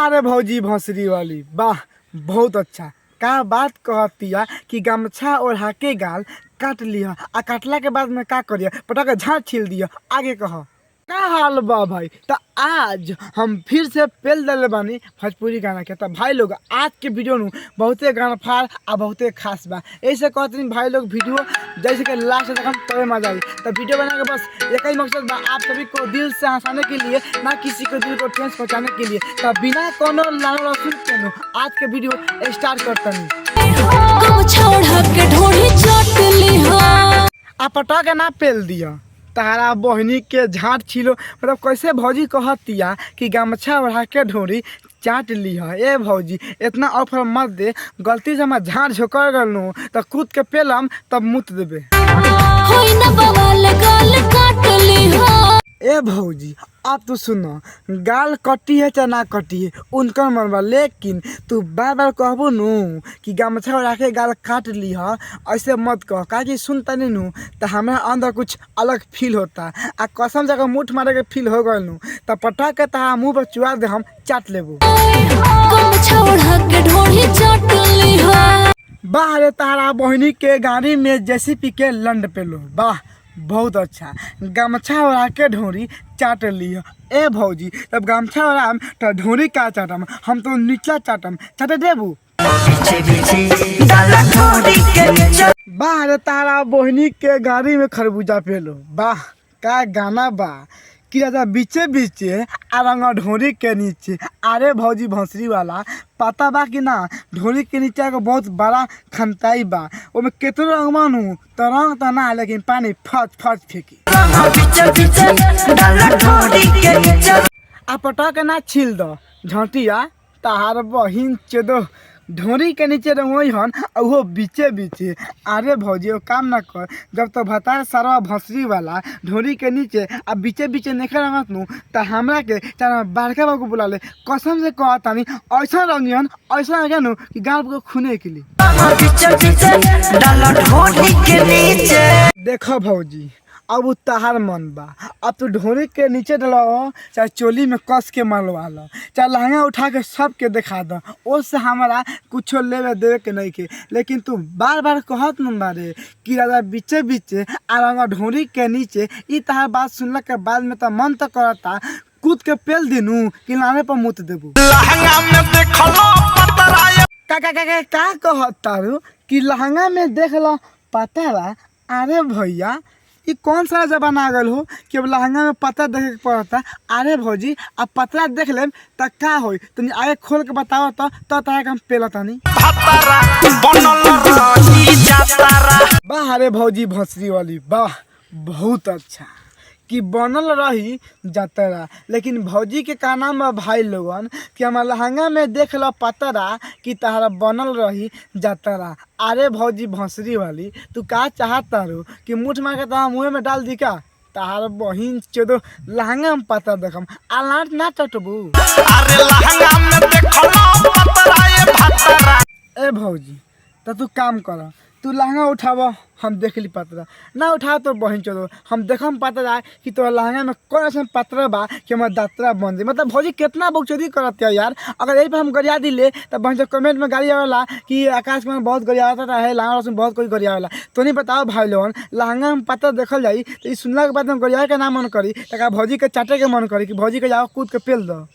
वाह रे भौजी भोसड़ी वाली वाह, बहुत अच्छा। का बात कहतिया कि गमछा ओढ़ा के गाल काट लिह आ काटला के बाद में का करिया, पटा के झाड़ छील दिया। आगे कह का हाल बा भाई। तो आज हम फिर से पेल दिले बानी भोजपुरी गाना के। तो भाई लोग आज के वीडियो नु बहुते गाना फाड़ आ बहुते खास बा। ऐसे कहते भाई लोग वीडियो जैसे कि लास्ट तक हम तबे मजा आई। तो वीडियो बना के बस एक ही मकसद बा, आप सभी को दिल से हंसाने के लिए, ना किसी को दिल को ठेस पहुँचाने के लिए। तो बिना कोनो लालो लहसुन के नु आज के वीडियो स्टार्ट करतनी। गमछा ओढ़ा के ढोढ़ी चाट लिहा। आ पटा के ना पेल दिया तारा बहिनी के झाँट छिलो। मतलब कैसे भौजी कहतिया कि गमछा ओढ़ा के ढोरी चाट लिह। ए भौजी इतना ऑफर मत दे, गलती से हम झाँट झोंकर गलू तो कूद के पेलम तब मुत देबे। होई न बवाल गाल काट लिहा। ए भौजी अब तो सुनो, गाल कटी है चाहे ना कटी है उनकर मन बा, लेकिन तू बार बार कहबो नु कि गमछा ओढ़ा के गाल काट लिह, ऐसे मत कह। काहे सुन तनी नु तो हमरा अंदर कुछ अलग फील होता आ कसम जगह मुठ मारे के फील हो गइल नु त पटा के तहा मुँह पर चुआ दे, हम चाट लेबो। गमछा ओढ़ा के ढोढ़ी चाट लिहा। वाह रे तारा बहिनी के गाड़ी में जेसीपी के लंड पेलो, वाह बहुत अच्छा। गमछा ओढ़ा के ढोरी चाट लिह। ए भौजी तब गमछा ओढ़ाम तो ढोरी का चाटम, हम तो निचला चाटम, चाटे देबू। वाह रे तारा बहिनी के गाड़ी में खरबूजा पेलो, वाह का गाना बा कि राजा बीचे बीचे आ रंगा ढोरी के नीचे। अरे भौजी भोसड़ी वाला पता बा कि ना, ढोरी के नीचे एगो बहुत बड़ा खंताई बा, ओमे केतनो रंग मानू तो रंग तो ना, लेकिन पानी फच फच फेंकी। आ पटा के ना छील दो झटिया तहार बहिन चेदो ढोरी के नीचे रंगोई हन आ उहो बीचे बीचे। अरे भौजी ओ काम ना कर, जब तो भतार सारा भोसड़ी वाला ढोरी के नीचे आ बीचे बीचे नइखे रंगत नु त हमरा के चाहे बड़का बाबू बुला ले, कसम से कहतानी ऐसा रंगियन ऐसा रंगियन नु कि गाल को खूने के लिए। देखो भौजी अब उ तहार मन बा, अब तू ढोरी के नीचे डलवाओ चाहे चोली में कस के मलवा लो चाहे लहंगा उठा के सबके दिखा दो, उससे हमारा कुछो लेवे देवे के नहीं के। लेकिन तू बार बार कहत न बारे कि राजा बीचे बीचे आ रंगा ढोरी के नीचे, ई तहार बात सुनला के बाद में तो मन तो करता कूद के पेल दिनू कि लाने पर मुत देबू। का का का का का कहत तारू कि लहंगा में देख लो पतरा। अरे भैया ये कौन सा जमाना आ गल हो कि अब लहंगा में पतरा देखे के पड़ता। अरे भौजी अब पतरा देख लेम त का होई, तनी आगे खोल के बताओ तो तारा के हम पेला तनी। वाह अरे भौजी भोसड़ी वाली वाह बहुत अच्छा कि बनल रही जतरा। लेकिन भौजी के का नाम बा भाई लोगन कि हमार लहंगा में देख लो पतरा कि तहरा बनल रही जतरा। अरे भौजी भोसड़ी वाली तू का चाहत तारू कि मुठ मार के तहरा मुँह में डाल दी का, तहार बहिन चोदो लहंगा में पतरा देखम आ लाट ना चटबू। ए भौजी त तू काम कर, तू लहंगा उठाव हम देख ली पतरा, ना उठा तो बहिन चलो हम देखम पतरा कि तोरा लहंगा में कौन ऐसा पतरा बा कि हमार दातरा बन जाए। मतलब भौजी कितना बकचोदी करत है यार। अगर यही पर हम गरिया दिले तो बहन जो कमेंट में गाली आवेला कि आकाश में बहुत गरिया आता है, लहंगा में बहुत कोई गरिया आवेला। तो नहीं बताओ भाई लोगन लहंगा में पतरा देखल जाई तो ई सुनला के बाद हम गरिया के ना मन करी तका भौजी के चाटे के मन करी कि भौजी के जाओ कूद के पेल दो।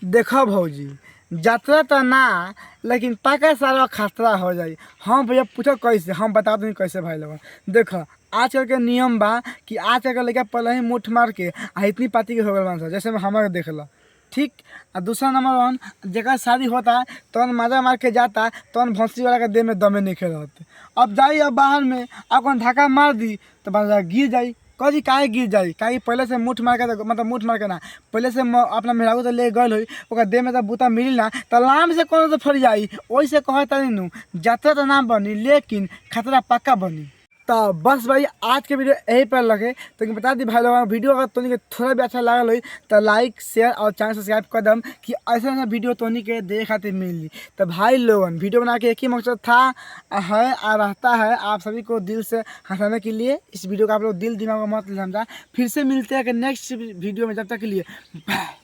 देखो भौजी यात्रा तो ना, लेकिन पाका सारा खतरा हो जाई। हाँ भैया पूछो कैसे, हम बता दूँ कैसे भाई लोगन। देखो आजकल के नियम बा कि आजकल के लड़का पहले ही मुठ मार के आ इतनी पाती के हो गल बान, जैसे हमारे देख लो ठीक। आ दूसरा नंबर वन जगह शादी होता तौन माजा मार के जाता तौन भोसड़ी वाला के देह में दमे नहीं रहते। अब जाई अब बाहर में अब कौन धक्का मार दी तो बस गिर जाई। कजी काहे गिर जाई, काहे पहले से मुठ मार के, मतलब मुठ मार के ना पहले से अपना मेहरारू तो ले गल होई, ओकरा देह में तो बूता मिली ना तो लाम से कोनो तो फर जाई। ओइसे कहता नहीं नु यात्रा तो ना बनी लेकिन खतरा पक्का बनी। तो बस भाई आज के वीडियो यही पर लगे। तो बता दी भाई लोग, वीडियो अगर तोनी के थोड़ा भी अच्छा लागल होई तो लाइक शेयर और चैनल सब्सक्राइब कर दम कि ऐसा ऐसा वीडियो तोनी के देखे खातिर मिली। तो भाई लोगन वीडियो बना के एक ही मकसद था, है और रहता है, आप सभी को दिल से हंसाने के लिए। इस वीडियो को आप लोग दिल दिमाग में मत समझा। फिर से मिलते हैं नेक्स्ट वीडियो में, जब तक के लिए बाय।